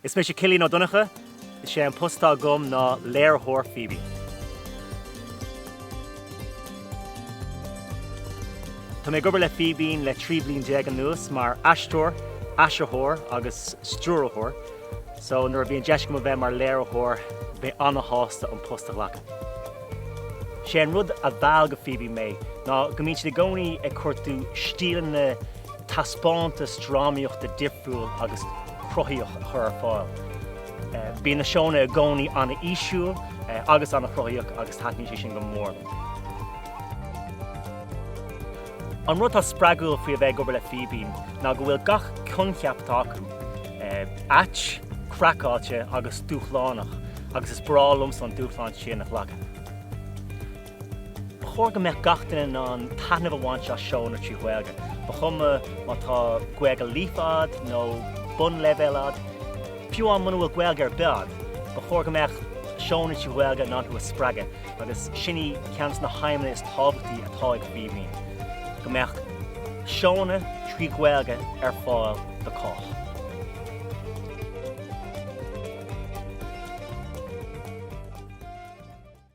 Is mise Cillian Ó Donnchadha, is é an post atá agam ná léiritheoir Fíbín. Tá mé ag obair le Fíbín le 13 bliain anuas mar aisteoir, aistritheoir agus stiúrthóir, so nuair a bhí an deis agam a bheith mar léiritheoir, bhí mé an-shásta an post a ghlacadh. Sé an rud a mheall go Fíbín mé ná go mbíonn siad i gcónaí ag cuartú stíleanna taispeántas drámaíochta difriúil agus cruthaíoch a chur ar fáil. Bíonn na seónna i gcónaí an-fhísiúil agus an-chruthaíoch agus taitníonn sé sin go mór liom. An rud atá spreagúil faoi a bheith ag obair le Fíbín ná go bhfuil gach coincheap atá acu ait, craiceáilte agus dúshlánach agus is breá liomsa an dúshlán sin a ghlacadh. Ba chóir go mbeadh gach duine in ann taitneamh a bhaint as seónna trí Ghaeilge, ba chuma má tá Gaeilge líofa a'd nó bunleibhéal a'd, fiú amháin muna bhfuil Gaeilge ar bith a'd, ba chóir go mbeadh seónna trí Ghaeilge in ann thú a spreagadh agus sin í ceann de na haidhmeanna is tábhachtaí atá ag Fíbín, go mbeadh seónna trí Ghaeilge ar fáil do chách.